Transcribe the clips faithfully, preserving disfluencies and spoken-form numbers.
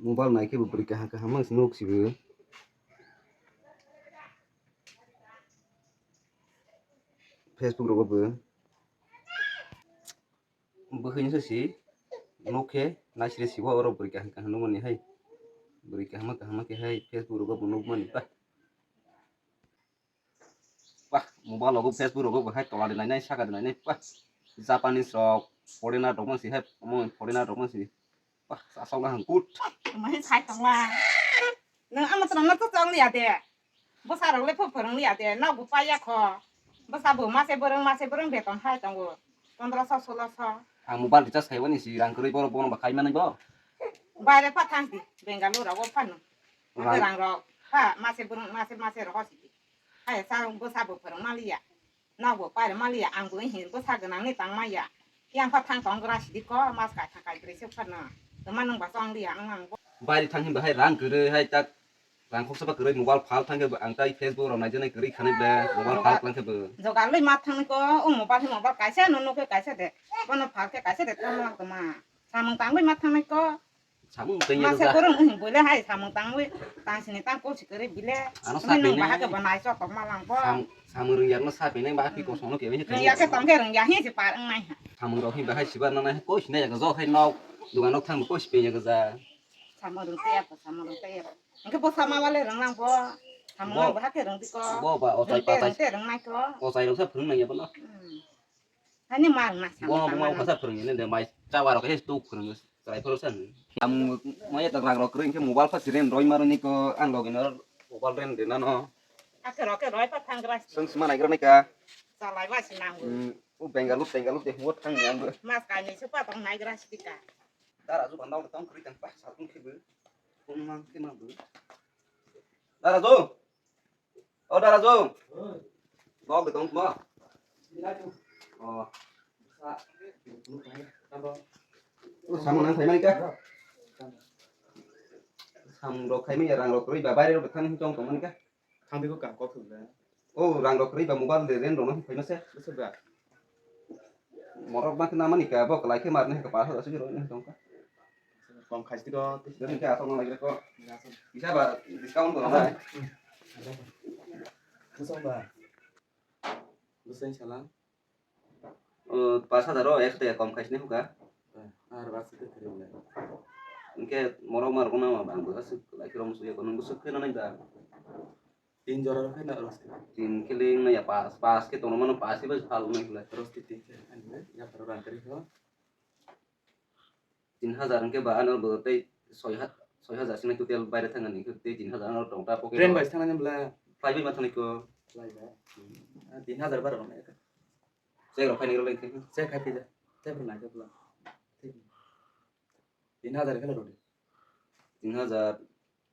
Mobile nai khe bo bwrwi kaham kaham mang se nuk si bo. Facebook rogo bo. Bwkhwini se si nuk khe naisire sibo oro bwrwi kaham kaham nukmani hai. Bwrwi kaham kaham khe hai Facebook rogo bo nukmani ba. Bah, mobile rogo Facebook rogo bo hai tola de nainai saka de nainai bah. Japanese rok foreigner rok man si hai omo foreigner rok man si. Bah, asok na hang kut. Mai sai tongla. Nang ama tong na to tong liya de. Bwsa rok le phu phwrwng liya de, nok bo paiya kho. Bwsa bo mase bwrwng, mase bwrwng beton hai tongo. Pondroso, soloso. Ang mobile recharge khaibani si rang kwrwi borok bono ba khai manwi bo. Baire pha thang di, Bengaluru rogo phano. Rang. Rang rok pha mase bwrwng, mase, mase rogo si. Hai sa bwsa bo phwrwng maliya. Nok bo pairwk maliya, ang bo hin bwsa gwnangni tang maya. Yang pha thang tong gra sidi ko, mas kaithang kaibrwi se phano. Tuma nwng ba chong liya, ang ang bo. Baire thang hin bahai rang kwrwi hai tak rang khoksa ba kwrwi mobile phal thang khe bo ang tai Facebook rok naijaknai kwrwi khanai ble mobile phal klang khe bo. Jogalwi ma thang ko, o mobile hi mobile kaisa no nuk khe kaisa de. Bono phal khe kaisa de tamo tuma. Samung tangwi ma thang ko. Samung tengya mase ja. Borong wng bole hai samung tangwi tangsini tang kol sikari bile. Ano sa nung pene. Bahake banai so tokma langko. Sam-, samung rwngya no sa pene bahai pi kosong no kebe. Rwngya khe tongke rwngya hi si par wngnai ha. Samung rok hi bahai sibar nanai koi sinai jaga jo khai nok dugan nok thang koi si penya gaja. Samung rwngte ya ko samung rwngte ya. Engke bo sama wale rwnglang bo. Samung bo, bahake rwngdi ko. Bo ba ochai patai. Rwngte rwngnaiko. Ochai rok sa phwrwng nangya bono. Hmm. Hani mar na sa. Bono buma ukhasa phwrwngya ne de mai chawa rok he tuk phwrwngya chwrai phoro san. Am mai ta rang rok kwrwi khe mobile pha siren roi maro ni ko ang logi no mobile ren de nano. Ake rok ke roi pha thang gra. Sung sima nai gra nai ka. Chalai ba si nang. Hmm, u Bengaluru Bengaluru de huwa thang yang bo. Mas ka ni supa tong nai gra si ka. Dara ju bandau tong kwrwi tang pa sa tung khe bo. Tung mang khe mang bo. Dara ju. O Dara Jung. Nok de tong mo. O. O samung nang khaimani ka? Samung rok khaimani rang rok kwrwi ba baire rok thani chong tongmani ka? Thang de ko kam kok thung da. O rang rok kwrwi ba mobile de ren rok no khaima se. Bwswk ba. Morok bangkhe namani ka bo kwlai khe marni ka pash hajar sugwi rw tongkha. Kom khaisi ko. Dani khe asok nang lai ko. Kisa ba discount ko nai. Bwswk ba. Bwswk sala. O pash hajar o ek taka kom khaisi ne huka. Ar bas te thiri le. Inke morok marok nama bang bo aswk lai khe rom suya ko nang bwswk khe nanai da. Tin jora rok hai na rosti. Tin khe le wng ya pash, pash khe tongma no pash khe bai phal wng ya. Rosti tin khe ani ya pharo rang kari kho. Tin hajar hwnkhe ba ano bo tei soi ha-, soi hajar sini total baire thangani khe tei tin hajar ano tong ta pocket. Train bai thangani bla. Flight bai ma thangani ko. Flight bai. Ah, tin hajar bar rok. Check rok khaini rok lai khe. Check khai pija. Check rok nai khe bla. Tin hajar khe rodi. Tin hajar.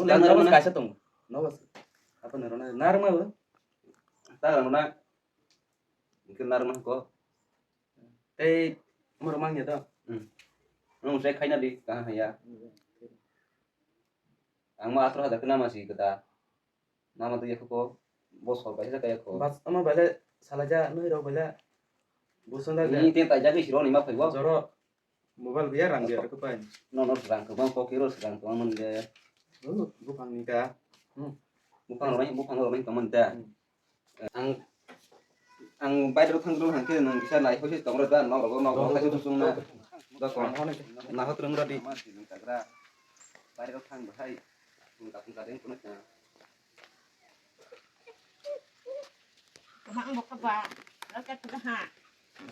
Nang narwkmano kaisa tongo. Nogo. Apa narwkna? Narwkma bo? Ta rwkna. Hwnkhe narwkma ko. Tei omo rwkma wngya to? Hmm. Nwng se khaina di, kaham haya. Ang ma atro hajar khe nama si kwta. Nama twi yakho ko, bo sor bai se kaya ko. Bas, ama bai le salaija, nui rok bai le. Busung da. Ni te tai jagwi siro ni ma phai bo. Joro. Mobile biya rang biya ko pai. No, no, rang ko bang ko kiro rang ko man de. Oh, bupang ni ka. Hmm. Bupang rok, bupang rok tong man da. Hmm. Ang, ang baire thang rok hangke nang kisa nai ko se tong rok da, nok rok, nok rok, kaisa tusung na. Da ko. Na hot rang rok di. Baire thang bahai. Tungka tungka deng kuno. Kama ang bokha ba, lo ka tu ha.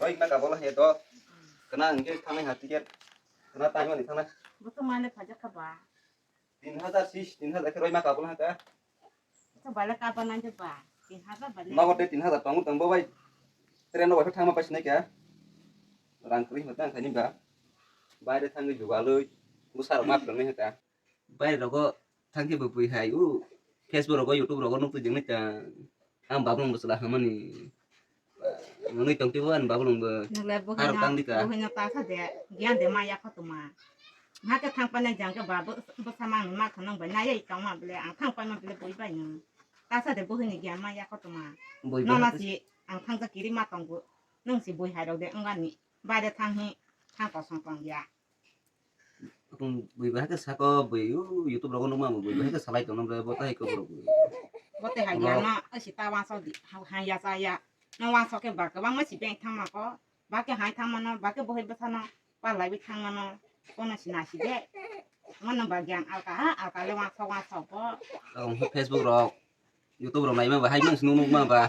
Oi, ma ka bola he to. Kana ang ke thang ha ticket. Kana time ni thang. Bo to mane phaja kha ba. Tin hajar sis, tin hajar ke roi ma ka bola ka. To bala ka ba nang ba. Tin hajar bala. Ma bote tin hajar tong tong bo bai. Train no bai thang ma pai sinai ka. Rang kri ma tang thani ba. Baire thang jugaloi. Busar ma phang ni ka. Baire rogo thangkhe bo bui hai, u Facebook rogo, YouTube rogo nuk twijak nai ta. Ang babulung bo chwla hamani. Nwnwi tongtwi bo ani babulung bo. Nukle harok tang di ka. Buhino tasa de, giyan de ma yakho tuma. Hake thang panai jang ke ba, bo, bo samang ma khanang bai, nai tong ma bele, ang thang panai bele bui bai no. Tasa de buhini giyan ma yakho tuma. Bui nono ba si, ang thang ja kiri ma tong bo. Nung si bui hai rok de, ang ani. Baire thang hi, thang kosong tong ya. Bui bahai khe sako, bui, uh, YouTube rogo nukma bui bahai khe salai tongno bre, bo tai khe borok bui. Bo tei hai ya no, asi ta wansok di, ha, ha ya cha ya. No wansok khe ba kwbangma si beng thangma ko, ba khe hai thangmano, ba khe bohai bwsano, palaiwi thangmano, kono si nasi de. Mano ba gyan alka ha, alka le wansok wansok bo. Tong khe Facebook rok, YouTube rok naima ba, hai mang si nukma ba,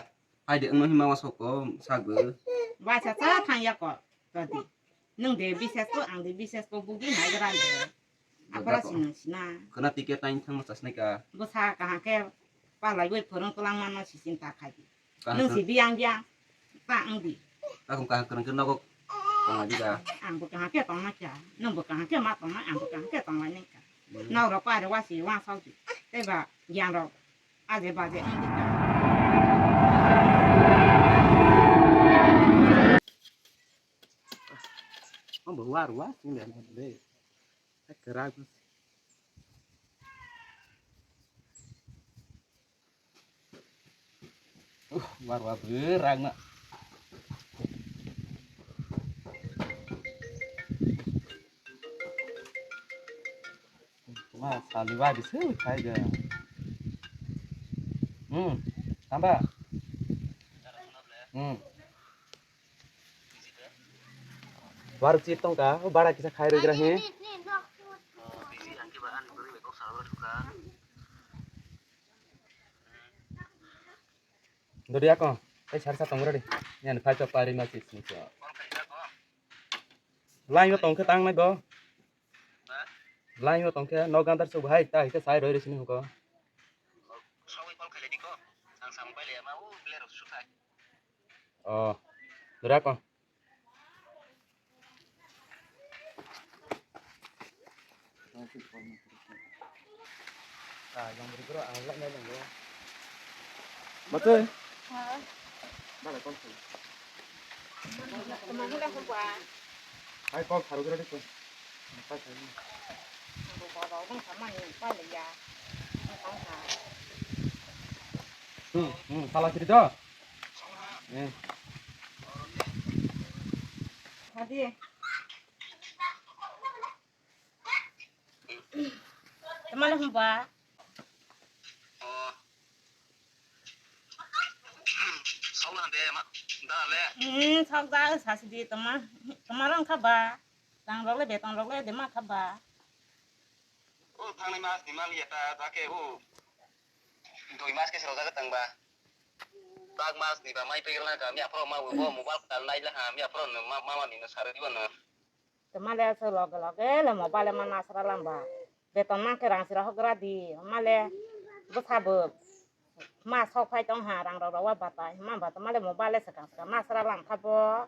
hai de wngno hima wansok ko, sak bo. Ba cha cha thang ya ko, to di. Nwng de bises ko, ang de bises ko, bugi nai gra de. Aphra si nwng sina. Khwna ticket line thangma chasnai ka. Bwsa kaham khe palaiwi phwrwng twlangmano si chinta khai di. Kaham nwng si biyang biyang ta wng di. Takung kaham kwrwng khe nogo tongma di ka. Ang bo kaham khe tongma kha. Nwng bo kaham khe ma tongma, ang bo kaham khe tongma nai kha. Hmm. Nok rok pare wa si wansok di. Tei ba gyan rok aje baje wng di ka. Ang bo war wa sing le de. Kwrak. Uh, war wa bwrang na. Ma sali wa bisu khai ja. Hmm. Tamba. Hmm. Waruk chip tongka, o bara kisa khai roi gra he. Dori ako, tei sar sa tong rodi. Yan phai chok pari ma chip sini chok. Line o tong khe tang nai bo. Line o tong khe no gandar chok hai ta hai khe sai roi roi sini huko. Sawi call khailai di ko. Ang samung pailai ama, o player rok suthai. Oh, dura ko. Mate. Ha. Bala call khailai. Hai call kharwi radi ko. Hmm, hmm, sala kiri do. Eh. Hadi. Tamala humba. Sok na de ma, da le. Hmm, sok da, sa si di tama, tama rang kha ba. Tang rok le, betong rok le, de ma kha ba. O thangnai mas ni mal ya ta, ta ke o. Dui mas ke sero jaga tang ba. Tak mas ni ba mai pe la ka, mi apro ma bo mobile ka nai la ha, mi apro ma, ma, ma ni na sar di ba na. Tama le aswk loge loge le mobile ma nasra lamba. Beton ma khe rang sira hogra di. Ma le bwsa bo ma sok phai tong ha rang rok rok wa batai. Ma ba tama le mobile le swkang swkang nasra lang kha bo.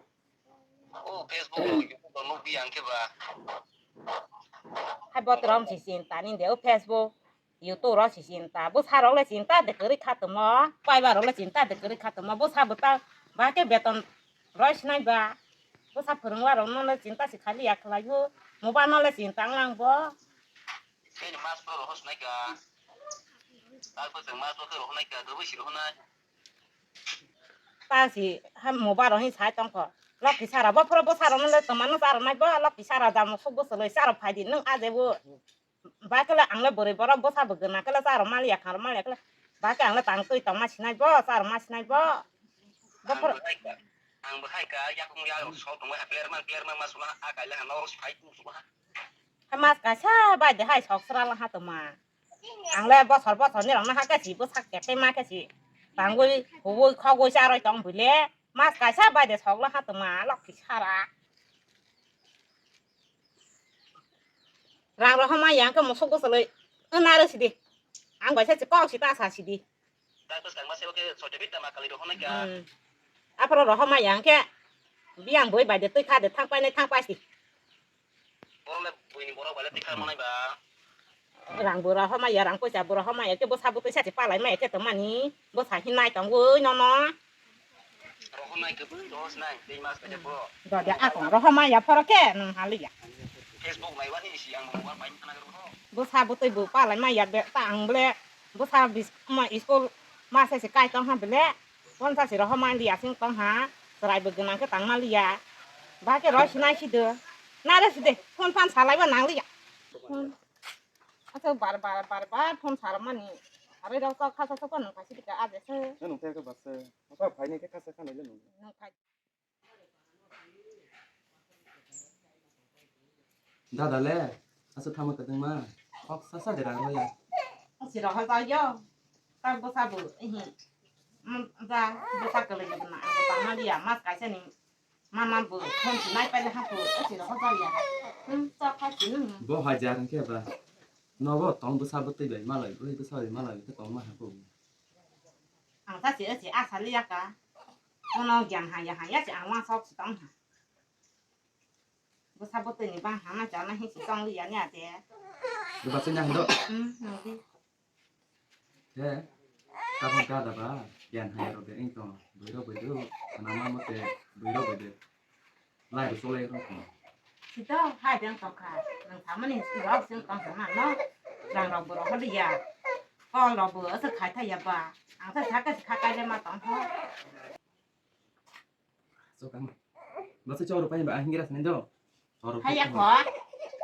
O Facebook rok YouTube rok nukdi ang khe ba. Hai bo trom si sin tani de o Facebook. YouTube rok si chinta, bwsa rok le chinta de kwrwi kha tongmo, paiba rok le chinta de kwrwi kha tongmo, bwsa bwta ba khe beton roi sinai ba, bwsa phwrwngma rok no le chinta si khali ya khlai o, mobile no le chinta wng lang bo. Bini mas bo rohor sinai ka, tak bo chwng mas bo khe rohor nai ka, kwbwi si rohor nai. Ta si ha mobile rok hin sai tong kho, Lokhi sara bo phoro bwsa rok no le tongma no cha rw nai bo, Lokhi sara jamo suk bwswlwi cha rw phai di nwng a je bo. Ba khe le ang le bwrwi borok bwsa bo gwnang khe le cha rw maliya kha rw maliya khe le. Ba khe ang le tang twi tongma sinai bo cha rw ma sinai bo. Bo ang phor- Bo hai ka, ang bo hai ka yakung ya sok tong ha player man player man ma sula a kai le ha no phai tu sula. Ha mas kaisa bai de hai sok sra la ha tongma. Ang le bosor bosor ni rok no ha khe si bwsa kete ma khe si tangwi huwi khogwi cha rwi tong bwle. Mas kaisa bai de sok la ha tongma Lokhi sara. Rang rohorma yang khe musuk bwswlwi wng nai rw sidi. Ang bai se kok si ta sa sidi. Dak bwskang ma sebo khe soite bita ma kali rohornai ka. Hmm. Aphoro rohorma yang khe biyang bui bai de twi kha de thang painai thang paisi. Borok le buini borok bai le twi kha manai ba. Rang bo rohorma ya, rang poisa bo rohorma ya, khe bwsa bwtwi sa se palai ma ya khe tongmani. Bwsa hinai tongwi nono. Rohornai kwbwi rohornai tei mas kaisa borok. Dode akong rohorma ya phoro khe nwng haliya. Facebook naiwani si ang mobile bai khna garo. Bwsa bwtwi bo palai ma ya be ta ang ble bwsa bis ma school ma se se kai tong ha bele. Phone sa se rohorma liya sing tong ha. Chwrai bo gwnang khe tang ma liya. Ba khe roi sinai si do. Na re si de phone phan salai bo nang liya. Phone. Asa bar bar bar bar phone sarmani. Are rok kok khasa sok nang kasi dika aje se. Nang thai ka bas. Apa phai ne ke khasa khanai le nang. Nang phai. Dada le, asa thama kadang ma. Kok sasa de rang ya. Asi rok ha yo. Kak bo sabu. Ehi. Mm, ja, bo sakale na. Ang ko tama dia mas kaisa ni. Mama bo phone si nai paile hapu, o si rohor jaya. Hmm, chak khai si nung. Bo hajar hwnkhe ba. Nogo tong bwsa bwtwi bai malai, bwrwi bwsa bai malai khe tong ma hapu. Ang ta si o si asa liya ka. Bono gyan haya haya si ang wansok si tong ha. Bwsa bwtwi ni bang hama chana hi si tong liya ni ate. Bwsa nyang do. Hmm, nung di. He, tabuk gada ba, yan hai rok de ing tong, bwrwi rok bai de, sana ma mote bwrwi rok bai de, lai rok cholai rok tong. Sito, hai de tong kha, nang samani rok sing tong sama no, rang rok bo rok hodi ya, kol rok bo aswk khai thai ya ba, ang sa sa ka si kha kai le ma tong ho. Chokang. Basa choro pai ba hingra sini do. Choro Haya pai ko.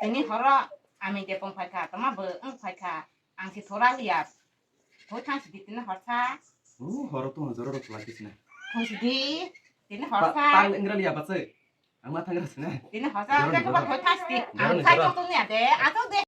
Tini horo ami de pong phai kha, tama bo ang phai kha. Ang si thora liya. Thoi thang si di tini horsa. Oh, horo tu joro ro pula kisna. Thoi si di. Tini horsa. Tang ingra liya basa. Ang ma thangra sini. Tini horsa. Joro Ang ni ka ba joro. Thoi thang si di. Joro Ang ni sai joro. Ko tu ni ade. Ato de.